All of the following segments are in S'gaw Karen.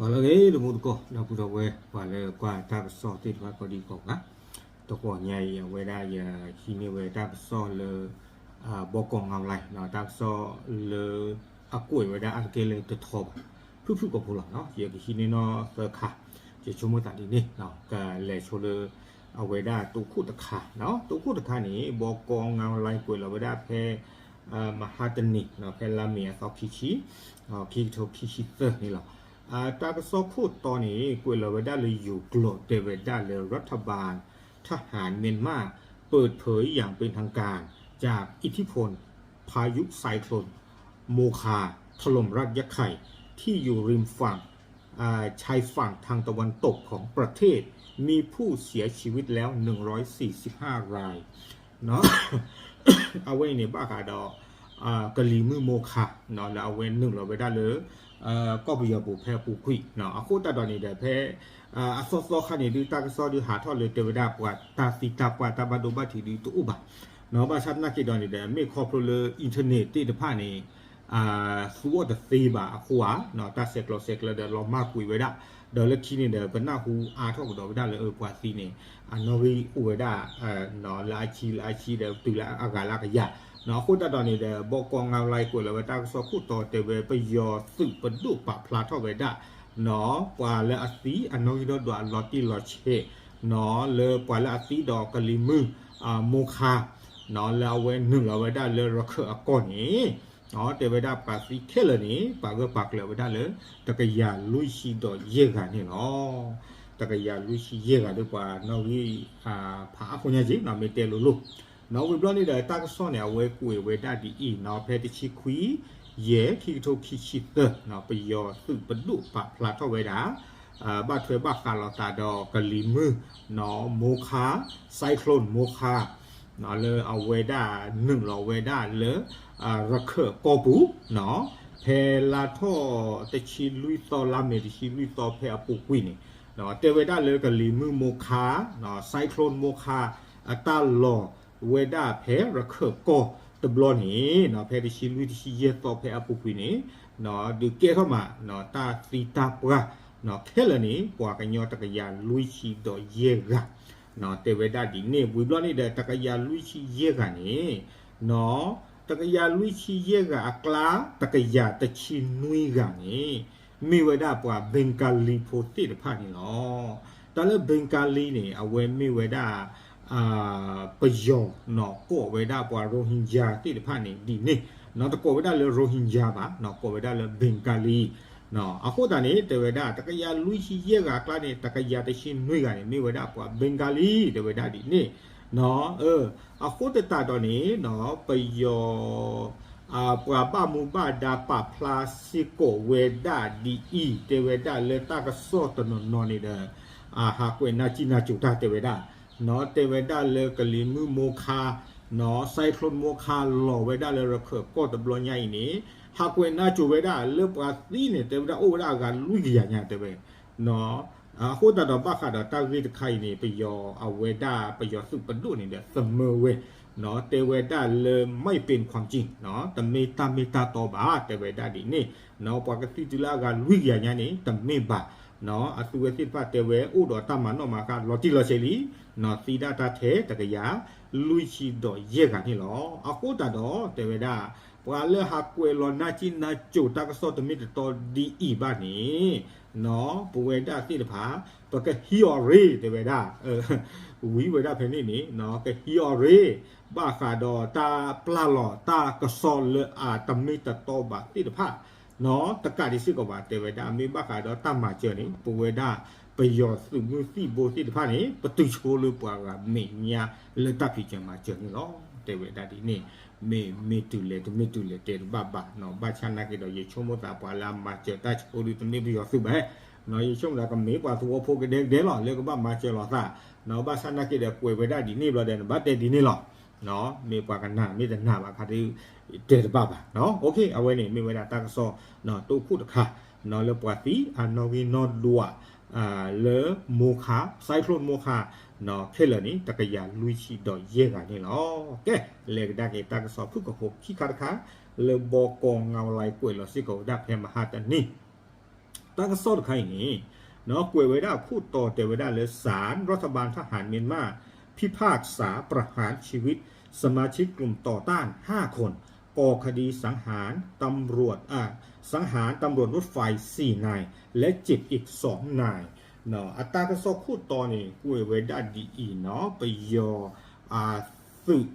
ဒီးလၢအဂ့ၤ တံၤသကိး ဒီပုၢ်ဒီဝဲၢ် ပှၤလၢကွၢ်တၢ်ကစီၣ်သ့ၣ်တဖၣ်ကိးဒံကိးဂၤ, တဂီၤညါအံၤ အဝဲဒၣ်ယဟံးန့ၢ်ဝဲတၢ်ကစီၣ်လၢ ဘီကီၢ်ငါဝ်းလၢ် တၢ်ကစီၣ်လၢ အကွဲးဝဲဒၣ်အါတက့ၢ်လၢတထီဘၣ်, ဖုၣ်ဖုၣ်ကိာ်ဖိလီၤ, ယကဟံးန့ၢ်နီၢ်သၢခါ, ယဆိကမိၣ်သးဒ်န့ၣ်, ကလဲၤဆိလၢ အဝဲဒၣ်တိခိၣ်တခါ, တိခိၣ်တခါန့ၣ် ဘီကီၢ်ငါဝ်းလၢ်ကွဲးလီၤဝဲဒၣ်ဖဲ မဟါတနံၤ ဖဲလါမ့ၤအသီခံဆံ ခံကထိခံဆံသၢန့ၣ်လီၤ. တၢ်ကစီၣ်ခိၣ်တီန့ၣ် ကွဲးလီၤဝဲဒၣ်လၢယိၤကျိာ် တဲဝဲဒၣ်လၢ รัฐบาลทหารเมียนมาเปิดเผยอย่างเป็นทางการ จากอิทธิพลพายุไซโคลนโมคาถล่มรัฐยะไข่ที่อยู่ริมฝั่ง ชายฝั่งทางตะวันตกของประเทศ มีผู้เสียชีวิตแล้ว หนึ่งร้อยสี่สิบห้า ราย အဝဲအံၤန့ၣ် ဘၣ်ဃးဒီး ကလံၤမုၢ်မိခါ လၢအဝဲနုာ်လီၤဝဲဒၣ်လၢ ကီၢ်ပယီၤပူၤဖဲအပူၤကွံာ်, အဃိသတးဒီးန့ၣ်ဒီး ဖဲအသီသီခါန့ၣ်ဒုး တၢ်ကစီၣ်ဒုးဟးထီၣ်လၢတဲဝဲဒၣ်ပှၤတၢ်သံတၢ်ပှၢ်တၢ်ဘၣ်ဒိဘၣ်ထံးဒုးတအိၣ်ဘၣ်, ဘၣ်ဆၣ်သနာ်က့ဒီးန့ၣ်ဒီး မ့ၢ်ခီဖျိလၢ internet သ့ၣ်တဖၣ်န့ၣ် သူအီၤတသ့ဘၣ်အဃိဧါ, တၢ်ဆဲးကျိးဆဲးကျၢဒီးလီၤမၢ်ကွံာ်ဝဲဒၣ်, ဒီးလၢခံန့ၣ်ဒီး ပနၢ်ဟူအါထီၣ်ကဒီးဝဲဒၣ်လၢပှၤသံန့ၣ် အနီၣ်ဂံၢ်အိၣ်ဝဲဒၣ် လၢအဆံလၢအဆံဒီးတုၤလၢအဂၤလၢအကယၤ, အဃိသတးဒီးန့ၣ်ဒီး ဘီကီၢ်ငါဝ်းလၢ်ကွဲးလီၤဝဲတၢ်ကစီၣ်ခိၣ်တီတဲဝဲ ပယီၤသုးပဒိၣ်ပာ်ဖျါထီၣ်ဝဲဒၣ် ပှၤလၢအသံအနီၣ်ဂံၢ်ဒီဒွးအလီၤတံၢ်လီၤဆဲး လၢပှၤလၢအသံဒီးကလံၤမုၢ် မိခါ လၢအဝဲနုာ်လီၤဝဲဒၣ်လၢရခၢၣ်အကီၢ်န့ၣ် တဲဝဲဒၣ်ပှၤသံခဲလၢာ်န့ၣ် ပာ်ဂၢၢ်ပာ်ကျၢၤဝဲဒၣ်လၢ တကယၤလွံၢ်ဆံဒီးယဲၢ်ဂၤန့ၣ်လီၤ. တကယၤလွံၢ်ဆံယဲၢ်ဂၤဒီးပှၤနီၣ်ဂံၢ် ဖးအါဃိညါက့ၤ မ့ၢ်တဲလိၤလိၤ, ဝံၤဘျီန့ၣ်ဒီးတၢ်ကစီၣ်န့ၣ် အဝဲကွဲးဝဲဒၣ်ဒ်အံၤ ဖဲတဆံခွံ ယဲၢ် ခံကထိခံဆံသၢ ပယီၤသုးပဒိၣ်ပာ်ဖျါထီၣ်ဝဲဒၣ် ဘၣ်ထွဲဘၣ်ဃးလိာ်သးဒီးကလံၤမုၢ် မိခါ cyclone မိခါ လၢအဝဲဒၣ်နုာ်လီၤဝဲဒၣ်လၢ ရခၢၣ်ကီၢ်ပူၤ ဖဲလါထီၣ်တဆံလွံၢ်သီ လါမ့ၤတဆံလွံၢ်သီဖဲအပူၤကွံာ်န့ၣ် တဲဝဲဒၣ်လၢကလံၤမုၢ်မိခါ cyclone မိခါ အတၢ်လီၤဝဲဒၣ်ဖဲရခၢၣ်ကီၢ်တဘျီန့ၣ် ဖဲတဆံလွံၢ်တဆံယဲၢ်သီဖဲအပူၤကွံာ်န့ၣ် ဒုးကဲထီၣ်မး တၢ်သံတၢ်ပှၢ် ခဲလၢာ်န့ၣ် ပှၤကညီတကယၤလွံၢ်ဆံဒီးယဲၢ်ဂၤ တဲဝဲဒၣ်ဒ်န့ၣ် ဝံၤဘျီန့ၣ်ဒီး တကယၤလွံၢ်ဆံယဲၢ်ဂၤန့ၣ် တကယၤလွံၢ်ဆံယဲၢ်ဂၤအကျါ တကယၤတဆံနွံဂၤန့ၣ် မ့ၢ်ဝဲဒၣ်ပှၤ Bengali ဖိသ့ၣ်တဖၣ်န့ၣ်လီၤ. တၢ်လၢ Bengali န့ၣ် အဝဲမ့ၢ်ဝဲဒၣ် ပယီၤ ကိးဝဲဒၣ်ပှၤ Rohingya သ့ၣ်တဖၣ်န့ၣ်ဒ်န့ၣ်, တကိးဝဲဒၣ်လၢ Rohingya ဘၣ် ကိးဝဲဒၣ်လၢ Bengali အဃိသတးန့ၣ် တဲဝဲဒၣ် တကယၤလွံၢ်ဆံယဲၢ်ဂၤအကျါန့ၣ် တကယၤတဆံနွံဂၤန့ၣ် မ့ၢ်ဝဲဒၣ်ပှၤ Bengali တဲဝဲဒၣ်ဒ်န့ၣ်, အဃိသတးဒီးန့ၣ် ပယီၤ ပှၤဘၣ်မူဘၣ်ဒါပာ်ဖျါစ့ၢ်ကီးဝဲဒၣ်ဒ်အံၤ တဲဝဲဒၣ်လၢတၢ်ကစီၣ်တနီၤနီၤန့ၣ်ဒီး ဟးကွဲးနါစံၣ်နါစိၤတၢ်တဲဝဲဒၣ်, တဲဝဲဒၣ်လၢကလံၤမုၢ်မိခါ cyclone မိခါ လီၤဝဲဒၣ်လၢရခၢၣ်ကီၢ်တဘျီညါအံၤန့ၣ် ဟးကွဲးနါစိၤဝဲဒၣ်လၢပှၤသံန့ၣ် တဲဝဲဒၣ်အိၣ်ဝဲဒၣ်အဂၤလွံၢ်ကယၤညါတဲဝဲ အဃိသတးဒီးဘၣ်ဃးဒီးတၢ်ဂ့ၢ်တခါအံၤန့ၣ် ပယီၤအဝဲဒၣ်ပယီၤသုးပဒိၣ်န့ၣ်ဒီး သမၢဝဲ တဲဝဲဒၣ်လၢ ไม่เป็นความจริง တမ့ၢ်တၢ်မ့ၢ်တၢ်တီဘၣ် တဲဝဲဒၣ်ဒ်န့ၣ်, ပှၤကသံတုၤလၢအဂၤလွံၢ်ကယၤညါန့ၣ် တမ့ၢ်ဘၣ်, အသုဝဲသ့ၣ်တဖၣ်တဲဝဲအိၣ်ဒီးတၢ်မၤနီၣ်မၤဃါလီၤတံၢ်လီၤဆဲးလံ, သံဒၣ်တၢ်ထဲတကယၤ လွံၢ်ဆံဒီးယဲၢ်ဂၤန့ၣ်လီၤ. အဃိသတးဒီးတဲဝဲဒၣ် ပှၤလၢဟးကွဲးလီၤနါစံၣ်နါစိၤတၢ်ကစီၣ်တမ့ၢ်တတီဒ်အံၤဘၣ်န့ၣ် ပဝဲဒၣ်သ့ၣ်တဖၣ် ပကဟံးအီၤရ့ တဲဝဲဒၣ်, ဝံၤဝဲဒၣ်ဖဲန့ၣ်န့ၣ် ကဟံးအီၤရ့ ဘၣ်ဃးဒီးတၢ်ပျၢ်လီၤတၢ်ကစီၣ်လၢအတမ့ၢ်တတီဘၣ်သ့ၣ်တဖၣ် တကးဒံးစ့ၢ်ကီးဘၣ် တဲဝဲဒၣ် မ့ၢ်ဘၣ်ဃးဒီးတၢ်မၤစၢၤန့ၣ် ပဝဲဒၣ်ပယီၤသုးမုၢ်သံၣ်ဘိသ့ၣ်တဖၣ်န့ၣ် ပတုၤဆိလၢပှၤဂၤမဲာ်ညါလၢတၢ်ဖံးစၢၤမၤစၢၤန့ၣ်လီၤ. တဲဝဲဒၣ်ဒ်န့ၣ် မ့ၢ်မ့ၢ်တုၤလဲၣ်တမ့ၢ်တုၤလဲၣ်တဲတဘၣ်ဘၣ်, ဘၣ်ဆၣ်နာ်က့ဒီး ယဆိကမိၣ်သးပှၤလၢအမၤစၢၤတၢ်ဆိဒုးတမ့ၢ်ပယီၤသုးဘၣ်, ယဆိကမိၣ်သးကမ့ၢ်ပှၤသဝီဖိကဒဲကဒဲလီၤ လၢကဘၣ်မၤစၢၤလိာ်သး, ဘၣ်ဆၣ်နာ်က့ဒီး ကွဲးဝဲဒၣ်ဒ်န့ၣ်ဘျီဒီး နဘၣ်တဲဒ်န့ၣ်လီၤ. မ့ၢ်ပှၤကနၣ်မ့ၢ်တနၣ်ဘၣ်ခါဒုး တဲတဘၣ်ဘၣ်. အဝဲန့ၣ်မ့ၢ်ဝဲဒၣ်တၢ်ကစီၣ် တိခိၣ်တခါ လၢပှၤသံအနီၣ်ဂံၢ်နီၣ်ဒွး လၢမိခါ cyclone မိခါ ခဲလၢာ်န့ၣ် တကယၤလွံၢ်ဆံဒီးယဲၢ်ဂၤန့ၣ်လီၤ. ကဲ လဲၤကဒါက့ၤတၢ်ကစီၣ်ဖုၣ်ကိာ်ဖိခံခါတခါ လၢဘီကီၢ်ငါဝဲလၢကွဲးလီၤစ့ၢ်ကီးဝဲဒၣ်ဖဲမဟါတနံၤ တၢ်ကစီၣ်တခါအံၤန့ၣ် ကွဲးဝဲဒၣ်ခိၣ်တီတဲဝဲဒၣ်လၢ ศาลรัฐบาลทหารเมียนมาพิพากษาประหารชีวิตสมาชิกกลุ่มต่อต้าน ห้าคน ก่อคดีสังหารตำรวจ อ่า สังหารตำรวจรถไฟ สี่นาย และเจ็บอีก สองนาย အတၢ်ကစီၣ်ခိၣ်တီန့ၣ် ကွဲးဝဲဒၣ်ဒ်အံၤနီၤ ပယီၤ အသုး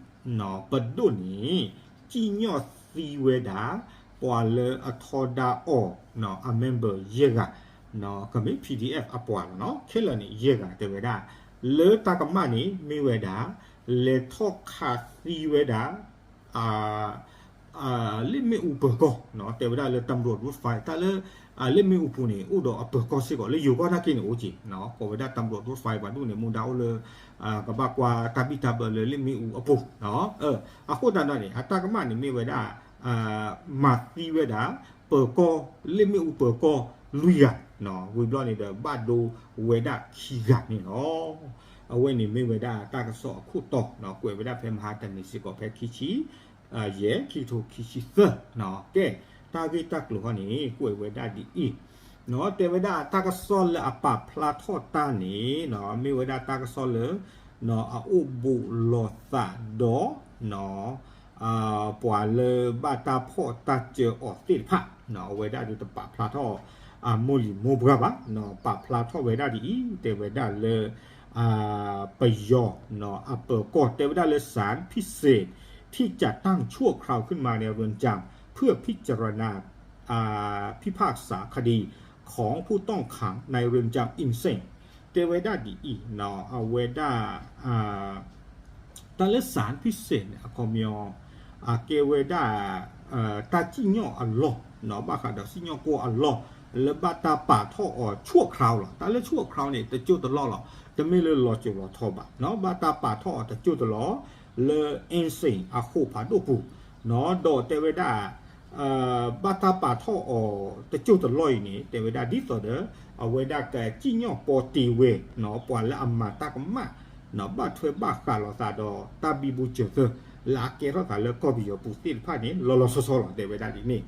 ပဒိၣ်န့ၣ် စံၣ်ညီၣ်သံဝဲဒၣ် ပှၤလၢအထီဒါအီၤ အ member ယဲၢ်ဂၤ ကမ့ၢ် P D F အပှၤလီၤနီၤ ခဲလၢာ်န့ၣ် ယဲၢ်ဂၤတဲဝဲဒၣ် လၢတၢ်ကမၣ်န့ၣ် မ့ၢ်ဝဲဒၣ် လဲၤထီၣ်ခးသံဝဲဒၣ် လ့ၣ်မ့ၣ်အူပၢၤကီၢ် တဲဝဲဒၣ်လၢ ตำรวจรถไฟ တၢ်လၢ လ့ၣ်မ့ၣ်အူပူၤန့ၣ် အိၣ်ဒီးအပၢၤကီၢ်စ့ၢ်ကီး လၢယိၤကီၢ်နာ်က့န့ၣ်အိၣ်က့ၤ ကိးဝဲဒၣ် ตำรวจรถไฟ ပှၤဒိၣ်န့ၣ် မူဒါအိၣ်လၢ ကဘၣ်ကွၢ်တၢ်ဘံၣ်တၢ်ဘၢလၢလ့ၣ်မ့ၣ်အူအပူၤ အဃိသတးဒီးန့ၣ် အတၢ်ကမၣ်န့ၣ်မ့ၢ်ဝဲဒၣ် မၤသံဝဲဒၣ် ပၢၤကီၢ် လ့ၣ်မ့ၣ်အူပၢၤကီၢ်လွံၢ်ဂၤ ဝံၤဘျီန့ၣ်ဒီး ဘၣ်ဒိဝဲဒၣ်ခံဂၤန့ၣ်လီၤ. အဝဲန့ၣ်မ့ၢ်ဝဲဒၣ်တၢ်ကစီၣ်အခိၣ်တီ ကွဲးဝဲဒၣ်ဖဲမဟါတနံၤစ့ၢ်ကီး ဖဲခံဆံ ယဲၢ် ခံကထိခံဆံသၢ ကဲ တၢ်ဂ့ၢ်တၢ်ကျိၤဟီန့ၣ် ကွဲးဝဲဒၣ်ဒ်အံၤ တဲဝဲဒၣ်တၢ်ကစီၣ်လၢအပာ်ဖျါထီၣ်တၢ်န့ၣ် မ့ၢ်ဝဲဒၣ်တၢ်ကစီၣ်လၢ အအိၣ်ဘူးလိာ်သးဒီး ပှၤလၢဘၣ်တၢ်ဖီၣ်တၢ်စၢအီၤသ့ၣ်တဖၣ် အဝဲဒၣ်ဒုးတပာ်ဖျါထီၣ် အမိၢ်လံၤမိၢ်ပှၢ်ဘၣ် ပာ်ဖျါထီၣ်ဝဲဒၣ်ဒ်အံၤ တဲဝဲဒၣ်လၢ ပယီၤ အပၢၤကီၢ် တဲဝဲဒၣ်လၢ ศาลพิเศษที่จัดตั้งชั่วคราวขึ้นมาในเรือนจำเพื่อพิจารณา พิพากษาคดีของผู้ต้องขังในเรือนจำอินเซน တဲဝဲဒၣ်ဒ်အံၤ အဝဲဒၣ် တၢ်လၢ ศาลพิเศษ န့ၣ် အခီပညီ အကဲဝဲဒၣ် တၢ်စံၣ်ညီၣ်အလီၢ် ဘၣ်ဃးဒီးစံၣ်ညီၣ်ကွီၢ်အလီၢ် လၢဘၣ်တၢ်ပာ်ထီၣ်အီၤ ชั่วคราว လီၤ. တၢ်လၢ ชั่วคราว န့ၣ် တစိၢ်တလီၢ်လီၤ. တမ့ၢ်လၢလီၤစိၤလီၤထီဘၣ် ဘၣ်တၢ်ပာ်ထီၣ်အီၤတစိၢ်တလီၢ် လၢ အင်းစိန် အဃိာ်ဖးဒိၣ်ပူၤ ဒီးတဲဝဲဒၣ် ဘၣ်တၢ်ပာ်ထီၣ်အီၤတစိၢ်တလီၢ်အံၤန့ၣ် တဲဝဲဒၣ်ဒ်သိးဒီး အဝဲဒၣ်ကစံၣ်ညီၣ်ပီတ့ၢ်ဝဲ ပှၤလၢအမၤတၢ်ကမၣ် ဘၣ်ထွဲဘၣ်ဃးလိာ်သးဒီးတၢ်ဘံဘူစၢၤသၢ လၢအကဲထီၣ်သးလၢကီၢ်ပယီၤပူၤသ့ၣ်တဖၣ်န့ၣ် လီၤလီၤဆီဆီလီၤ တဲဝဲဒၣ်ဒ်န့ၣ်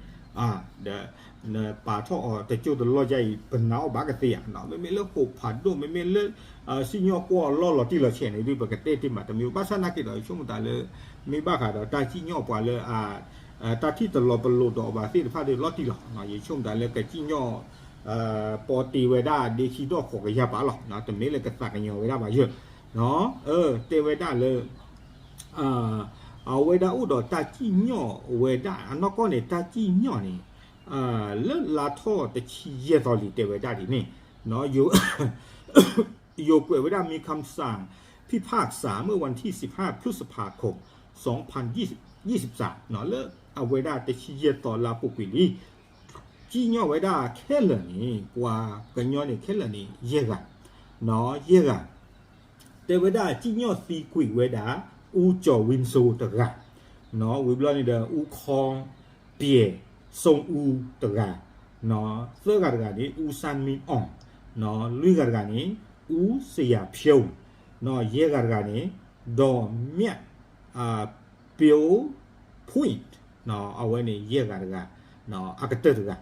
ဒီး နပာ်ထီၣ်အီၤတစိၢ်တလီၢ်ယါအံၤ ပနာ်အီၤဘၣ်ကသ့ဧါ မ့မ့ၢ်လၢဃိာ်ဖးဒိၣ် မ့မ့ၢ်လၢ စံၣ်ညီၣ်ကွီၢ်အလီၢ်လီၤတံၢ်လီၤဆဲးန့ၣ် ဒုးပကတဲတ့ၢ်မးတမံၤ ဘၣ်ဆၣ်နာ်က့ဒီး ယဆိကမိၣ်သးလၢ မ့ၢ်ဘၣ်ဃးဒီးတၢ်စံၣ်ညီၣ်ပှၤလၢ တၢ်ထံၣ်တလီၤပလိာ်ဒီးအီၤဘၣ်သ့ၣ်တဖၣ်ဒီးလီၤတံၢ်လီၤ. ယဆိကမိၣ်သးလၢကစံၣ်ညီၣ် ပီတ့ၢ်ဝဲဒၣ်ဒ့ခံဒီၣ်ဃိးကယၤပာ်လီၤ. တမ့ၢ်လၢကသးကညီၤဝဲဒၣ်ဘၣ်ယဲၢ် တဲဝဲဒၣ်လၢ အဝဲဒၣ်အိၣ်ဒီးတၢ်စံၣ်ညီၣ်ဝဲဒၣ် အနီၢ်ကီၢ်န့ၣ် တၢ်စံၣ်ညီၣ်န့ၣ် လၢလါထီၣ်တဆံယဲၢ်သီလံ တဲဝဲဒၣ်ဒ်န့ၣ် ယိၤကွဲးဝဲဒၣ် มีคำสั่งพิพากษาเมื่อวันที่สิบห้าพฤษภาคมสองพันยี่สิบสาม လၢအဝဲဒၣ်တဆံယဲၢ်သီလါပူၤကွံာ်လံ စံၣ်ညီၣ်ဝဲဒၣ်ခဲလၢာ်န့ၣ် ပှၤကညီန့ၣ်ခဲလၢာ်န့ၣ် ယဲၢ်ဂၤ ယဲၢ်ဂၤ တဲဝဲဒၣ်စံၣ်ညီၣ်သံကွံာ်ဝဲဒၣ် ဦးကျော်ဝင်းစိုး တဂၤ ဝံၤဘျီန့ၣ်ဒီး ဦးခေါင်းပြည့်စိုးဦး တဂၤ သၢဂၤတဂၤန့ၣ် ဦးစန်းမင်းအောင် လွံၢ်ဂၤတဂၤန့ၣ် ဦးစရာဖြိုး ယဲၢ်ဂၤတဂၤန့ၣ် ဒေါ်မြတ် ပျိုးပွင့် အဝဲန့ၣ်ယဲၢ်ဂၤတဂၤ အကတၢၢ်တဂၤ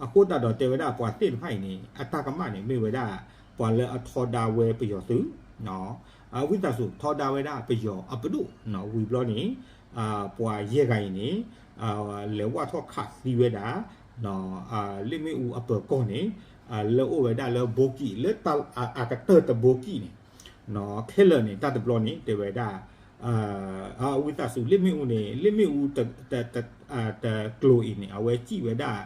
အဃိသတးဒီးတဲဝဲဒၣ်ပှၤသ့ၣ်တဖၣ်အံၤန့ၣ် အတၢ်ကမၣ်န့ၣ် မ့ၢ်ဝဲဒၣ် ပှၤလၢအထီဒါဝဲပယီၤသုး ဝံသးစူၤထီဒါဝဲဒၣ်ပယီၤအပဒိၣ် ဝံၤဘျီန့ၣ် ပှၤယဲၢ်ဂၤအံၤန့ၣ် လဲၤဝၢ်ထီၣ်ခးသံဝဲဒၣ် လ့ၣ်မ့ၣ်အူအပၢၤကီၢ်န့ၣ် လၢအိၣ်ဝဲဒၣ်လၢဘိကံၣ် လၢအကတၢၢ်တဘိကံၣ်န့ၣ် ခဲလၢာ်န့ၣ် တၢ်တဘျီန့ၣ် တဲဝဲဒၣ် ဝံသးစူၤလ့ၣ်မ့ၣ်အူန့ၣ် လ့ၣ်မ့ၣ်အူ တကျိၤအံၤန့ၣ် အဝဲစံၣ်ဝဲဒၣ်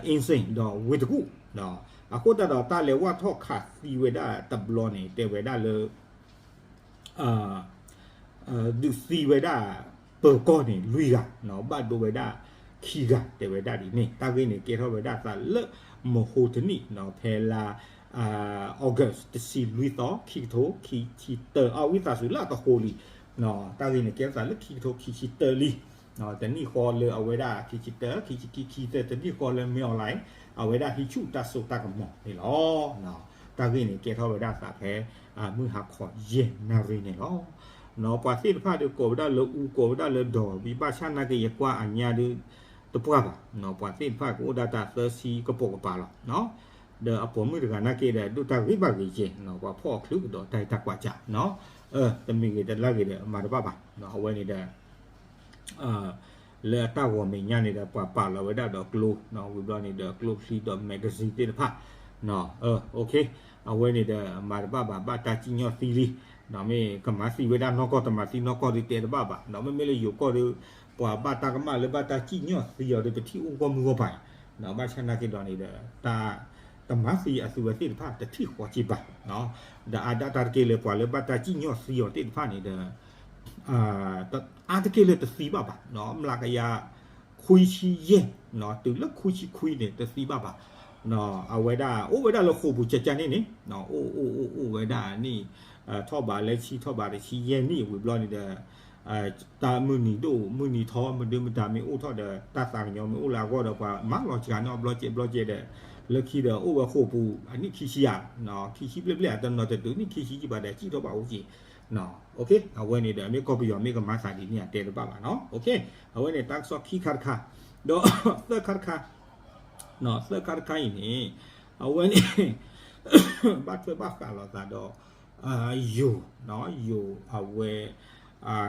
အင်းစိန် ဒီးဝ့ၢ်တကူၣ် အဃိသတးဒီးတၢ်လဲၤဝၢ်ထီၣ်ခးသံဝဲဒၣ်တဘျီန့ၣ် တဲဝဲဒၣ်လၢ ဒုးသံဝဲဒၣ် ပၢၤကီၢ်န့ၣ် လွံၢ်ဂၤ ဘၣ်ဒိဝဲဒၣ်ခံဂၤ တဲဝဲဒၣ်ဒ်န့ၣ် တၢ်ဂ့ၢ်န့ၣ် ကဲထီၣ်ဝဲဒၣ်သးလၢ မဟိတနံၣ် ဖဲလါ August တဆံလွံၢ်သီ ခံကထိခံဆံတၢ အဝံသးစူၤလၢအကဟိလံ တၢ်ဂ့ၢ်န့ၣ် ကဲထီၣ်သးလၢခံကထိခံဆံတၢလံ တနံၣ်ဃီလၢအဝဲဒၣ်ခံဆံတၢ ခံဆံခံ ခံဆံသၢ တနံၣ်ဃီလၢ မင်းအောင်လှိုင် အဝဲဒၣ်ဟံးဆူၣ်တၢ်စိတၢ်ကမီၤန့ၣ်လီၤ. တၢ်ဂ့ၢ်န့ၣ် ကဲထီၣ်ဝဲဒၣ်သးဖဲ မုၢ်ဟါခီယဲၢ်နၣ်ရံၣ်န့ၣ်လီၤ. ပှၤသ့ၣ်တဖၣ်ဒီးကိးဝဲဒၣ်လၢအူ ကိးဝဲဒၣ်လၢဒီး ဘၣ်ဆၣ်နာ်က့ ယကွၢ်အညါဒီး တပှၢ်ဘၣ်, ပှၤသ့ၣ်တဖၣ်ကအိၣ်ဒၣ်တၢ်သၢဆံကပိာ်ကပၤလီၤ. ဒီးအပိာ်မုၣ်တဂၤနာ်က့ဒီး ဒိၣ်တၢ်ဂ့ၢ်ဘၣ်ဂ့ၤကဲ, ပှၤဖီၣ်အီၤချုးကဒီးတၢ်ဟ့ၣ်တၢ်ကွၢ်စး, တမံၤဂ့ၤတလၢ်ဂ့ၤဒီး မၤတဘၣ်ဘၣ်, အဝဲန့ၣ်ဒီး လၢအတၢ်ဂီၤမဲာ်ညါန့ၣ်ဒီး ပှၤပာ်လီၤဝဲဒၣ်ဒီးကျိ, ဝံၤဘျီန့ၣ်ဒီး ကျိချံဒီး magazine သ့ၣ်တဖၣ်, အဝဲန့ၣ်ဒီး မၤတဘၣ်ဘၣ် ဘၣ်တၢ်စံၣ်ညီၣ်သံလံ, မ့ၢ်ကမၤသံဝဲဒၣ်နီၢ်ကီၢ် တမၤသံနီၢ်ကီၢ်ဒီးတဲတဘၣ်ဘၣ်, မ့မ့ၢ်လၢယိၤကီၢ်ဒီး ပှၤဘၣ်တၢ်ကမၣ်လၢဘၣ်တၢ်စံၣ်ညီၣ်သံအီၤဒီး ပထံၣ်အိၣ်ဂီၢ်မုၢ်ဂီၢ်ပၤ, ဘၣ်ဆၣ်နာ်က့ဒီးန့ၣ်ဒီး တၢ် တမၤသံအသုဝဲသ့ၣ်တဖၣ် တထံၣ်ဃီက့ဘၣ်, ဒီးအါဒၣ်တၢ်တက့ၢ်လၢပှၤလၢဘၣ်တၢ်စံၣ်ညီၣ်သံအီၤသ့ၣ်တဖၣ်န့ၣ်ဒီး အါတက့ၢ်လၢတသံဘၣ်ဘၣ်, မျးကယၤခွံဆံယဲၢ်, တုၤလၢခွံဆံခွံန့ၣ် တသံဘၣ်ဘၣ်, အဝဲဒၣ်အိၣ်ဝဲဒၣ်လၢဃိာ်ပူၤကကန့ၣ်န့ၣ်, အိၣ်အိၣ်အိၣ်အိၣ်ဝဲဒၣ်န့ၣ် ထီၣ်ဘးလၢဆံ ထီၣ်ဘးတဆံယဲၢ်နံၣ် ဝံၤဘျီန့ၣ်ဒီး တၢ်မုၢ်နံၤဒိၣ်မုၢ်နံၤထီ မဒုမတၤမ့ၢ်အိၣ်ထီၣ်ဒီး တၢ်သးကညီၤမ့ၢ်အိၣ်လၢအဂီၢ်ဒီး ပှၤမၤလီၤစှၤန့ၢ်အီၤဘျီကဲဘျီကဲဒီး လၢခံဒီးအိၣ်ဝဲဃိာ်ပူၤ အနံၣ်ခံဆံယဲၢ်, ခံဆံဘျဲၣ်ဘျဲၣ် အတနီၤတတုၤနံၣ်ခံဆံဘၣ်ဒီး စံၣ်ထီၣ်ဘၣ်အိၣ်က့, အဝဲန့ၣ်ဒီး မ့ၢ်ကီၢ်ပယီၤမ့ၢ်ကမၤသးဒ်န့ၣ် အတဲတဘၣ်ဘၣ်နီၤ, အဝဲန့ၣ်တၢ်ကစီၣ်ခံခါတခါ, ဒီးသၢခါတခါ, သၢခါတခါအံၤန့ၣ် အဝဲန့ၣ် ဘၣ်ထွဲဘၣ်ဃးလိာ်သးဒီး ယိၤ, ယိၤအဝဲ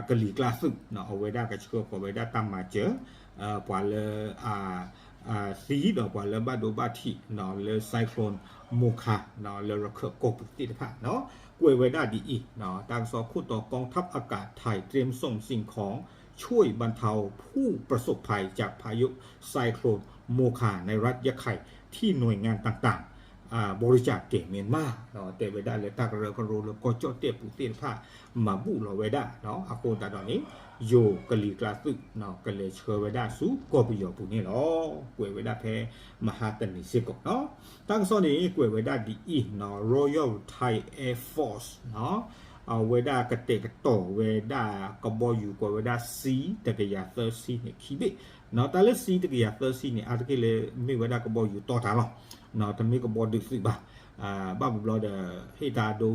ကလံၤကျါသုး အဝဲဒၣ်ကဆှၢဃီၤဝဲဒၣ်တၢ်မၤစၢၤ ပှၤလၢ သံဒီးပှၤလၢဘၣ်ဒိဘၣ်ထံး လၢ Cyclone Mocha လၢရခၢၣ်ကီၢ်ပူၤသ့ၣ်တဖၣ် ကွဲးဝဲဒၣ်ဒ်အံၤ, တၢ်ကစီၣ်ခိၣ်တီ กองทัพอากาศไทยเตรียมส่งสิ่งของช่วยบรรเทาผู้ประสบภัยจากพายุไซโคลนโมคาในรัฐยะไข่ที่หน่วยงานต่างๆ บริจาคแก่เมียนมา တဲဝဲဒၣ်လၢတၢ်ကရၢကရိလၢကီၢ်ကၠီၣ်တဲၣ်ပူၤသ့ၣ်တဖၣ် မၤဘူၣ်လီၤဝဲဒၣ်, အဃိသတးဒီးန့ၣ် ယိၤကလံၤကျါသုး ကလဲၤဆှၢဝဲဒၣ်ဆူကီၢ်ပယီၤပူၤန့ၣ်လီၤ. ကွဲးဝဲဒၣ်ဖဲမဟါတနံၤစ့ၢ်ကီးနီၤ, တၢ်ကစီၣ်န့ၣ် ကွဲးဝဲဒၣ်ဒ်အံၤနီၤ, Royal Thai Air Force အဝဲဒၣ်ကတဲာ်ကတီၤဝဲဒၣ်ကဘီယူၤ ကိးဝဲဒၣ် C တကယၤသၢဆံန့ၣ် ခံဘ့ၣ်, တၢ်လၢ C တကယၤသၢဆံန့ၣ် အါတက့ၢ်လၢမ့ၢ်ဝဲဒၣ်ကဘီယူၤတီတၢ်လီၤ, တမ့ၢ်ကဘီဒုးသုးဘၣ်, ဘၣ်ဘျီဒီး ဟ့ၣ်တၢ်ဒိ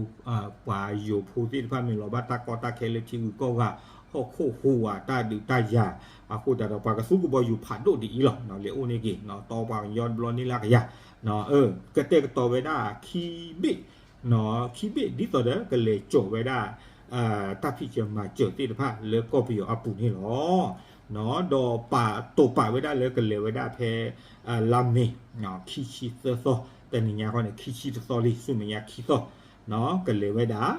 ပှၤယိၤဖိသ့ၣ်တဖၣ်မ့ၢ်လီၤဘၣ်တၢ်ကီတၢ်ခဲလၢထံဂုၤကီၢ်ဂၤ ဟီၣ်ခိၣ်ဟူးဝးတၢ်ဒုးတၢ်ယၤ, အဃိသတးဒီးပှၤကသူကဘီယူၤဖးဒိၣ်ဒ်အံၤလီၤ, လၢအိၣ်န့ၢ်က့ၤ တီပှၤကညီတဘျီန့ၣ်လၢအကယၤ, ကတဲာ်ကတီၤဝဲဒၣ်ခံဘ့ၣ် ခံဘ့ၣ်ဒ်သိးဒီးကလဲၤကၠီာ်ဝဲဒၣ် တၢ်ဖံးစၢၤမၤစၢၤသ့ၣ်တဖၣ်လၢကီၢ်ပယီၤအပူၤန့ၣ်လီၤ. ဒီးပာ်တိာ်ပာ်ဝဲဒၣ်လၢကလဲၤဝဲဒၣ်ဖဲ လါမ့ၤ ခံဆံသၢသီ, တနံၤညါဃီန့ၣ် ခံဆံတသီလံ ဆူမဲာ်ညါခံသီ ကလဲၤဝဲဒၣ်,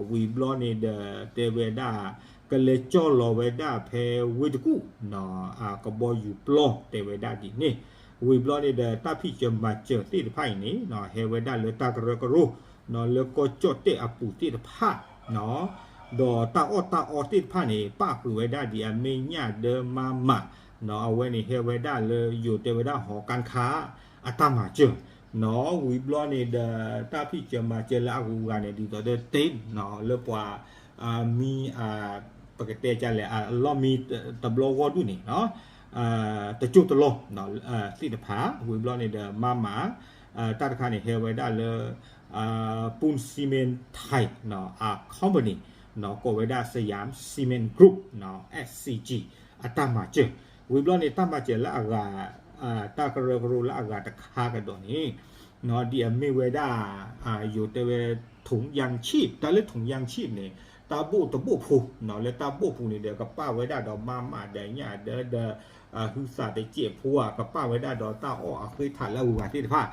ဝံၤဘျီန့ၣ်ဒီး တဲဝဲဒၣ် ကလဲၤကၠီၣ်လီၤဝဲဒၣ်ဖဲဝ့ၢ်တကူၣ် ကဘီယူၤပျီ တဲဝဲဒၣ်ဒ်န့ၣ်, ဝံၤဘျီန့ၣ်ဒီး တၢ်ဖံးစၢၤမၤစၢၤသ့ၣ်တဖၣ်အံၤန့ၣ် ဟဲဝဲဒၣ်လၢတၢ်ကရၢကရိ လၢကီၢ်ကၠီၣ်တဲၣ်အပူၤသ့ၣ်တဖၣ် ဒီးတၢ်အီၣ်တၢ်အီသ့ၣ်တဖၣ်န့ၣ် ပၣ်ဃုာ်ဝဲဒၣ်ဒ်အမ့ၢ်ညၣ်ဒၢမါမး, အဝဲန့ၣ်ဟဲဝဲဒၣ်လၢယိၤတဲဝဲဒၣ် ဟီကၣ်ခါ အတၢ်မၤစၢၤ, ဝံၤဘျီန့ၣ်ဒီး တၢ်ဖံးစၢၤမၤစၢၤလၢအဂုၤအဂၤန့ၣ် ဒ်သိးဒီးတ့ၢ် လၢပှၤ မံ ပကတဲကလဲၣ် အလီၢ်မံတဘျီဂီၢ်ဒူၣ်န့ၣ် တကၠိၢ်တလီၢ်သ့ၣ်တဖၣ် ဝံၤဘျီန့ၣ်ဒီး မါမး တၢ်တခါန့ၣ် ဟဲဝဲဒၣ်လၢ Pun Cement Thai အ company ကိးဝဲဒၣ် Siam Cement Group SCG အတၢ်မၤစၢၤ, ဝံၤဘျီန့ၣ် တၢ်မၤစၢၤလၢအဂၤ တၢ်ကရၢကရိလၢအဂၤတခါကဒီးန့ၣ် ဒ်အမ့ၢ်ဝဲဒၣ် ယိၤတဲဝဲ ထုင်ယၢင်ဆံး တၢ်လၢ ထုင်ယၢင်ဆံး န့ၣ် တၢ်ဘိၣ်တဘိၣ်ဖိ လၢတၢ်ဘိၣ်ပူၤန့ၣ်ဒီး ကပာ်ဝဲဒၣ်ဒီးမါမးဒီးညၣ်ဒီး ဟုသၣ်တစဲးဖိဧါ ကပာ်ဝဲဒၣ်ဒီးတၢ်အီၣ်အဃ့ထးလၢအဂုၤအဂၤသ့ၣ်တဖၣ်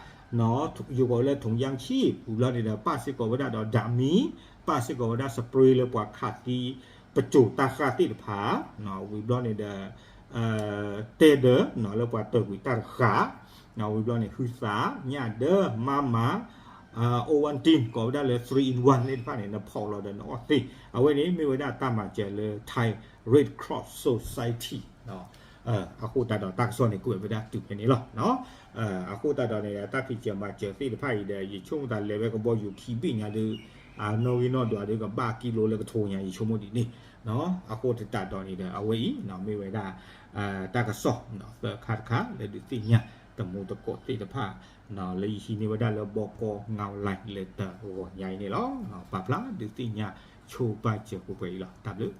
ယိၤကိးလၢ ထုင်ယၢင်ဆံး ဝံၤဘျီန့ၣ်ဒီး ပာ်စ့ၢ်ကီးဝဲဒၣ်ဒီး ဓာတ်မီး ပာ်စ့ၢ်ကီးဝဲဒၣ် spray လၢပှၤခးသံ ပစိၤတၢ်ဃၢ်သ့ၣ်တဖၣ် ဝံၤဘျီန့ၣ်ဒီး တဲဒၢး လၢပှၤတၢၢ်ကွံာ်တၢ်တဃၣ် ဝံၤဘျီန့ၣ် ဟုသၣ် ညၣ်ဒီး မါမး Ovaltine ကိးဝဲဒၣ်လၢ three in one သ့ၣ်တဖၣ်န့ၣ် နဖီၣ်လီၤဒီးနအီၣ်သ့, အဝဲန့ၣ်မ့ၢ်ဝဲဒၣ်တၢ်မၤစၢၤလၢ Thai Red Cross Society အဃိသတးဒီးတၢ်ကစီၣ်န့ၣ် ကွဲးဝဲဒၣ်တုၤဖဲန့ၣ်လီၤ. အဃိသတးဒီးန့ၣ် တၢ်ဖံးစၢၤမၤစၢၤသ့ၣ်တဖၣ်အံၤဒီး ယဆိကမိၣ်သးလဲၤဝဲကဘီယူၤခံဘ့ၣ်ညါဒီး နီၣ်ဂံၢ်နီၣ်ဒွးဒီးကဘၣ်ကံလိလၢကထိညါ ယဆိကမိၣ်ဒ်န့ၣ်, အဃိသတးဒီးန့ၣ်ဒီး အဝဲအံၤ မ့ၢ်ဝဲဒၣ် တၢ်ကစီၣ် သၢခါတခါလၢဒုးသ့ၣ်ညါ တမူတကိးသ့ၣ်တဖၣ် လၢယဟံးန့ၢ်ဝဲဒၣ်လၢဘီကီ ငါးလိုင်း လၢတဂီၤညါအံၤန့ၣ်လီၤ. ပာ်ဖျါဒုးသ့ၣ်ညါဆိပာ်စၢၤပှဲၤပှဲၤအံၤလီၤ. တၢ်ဘျုး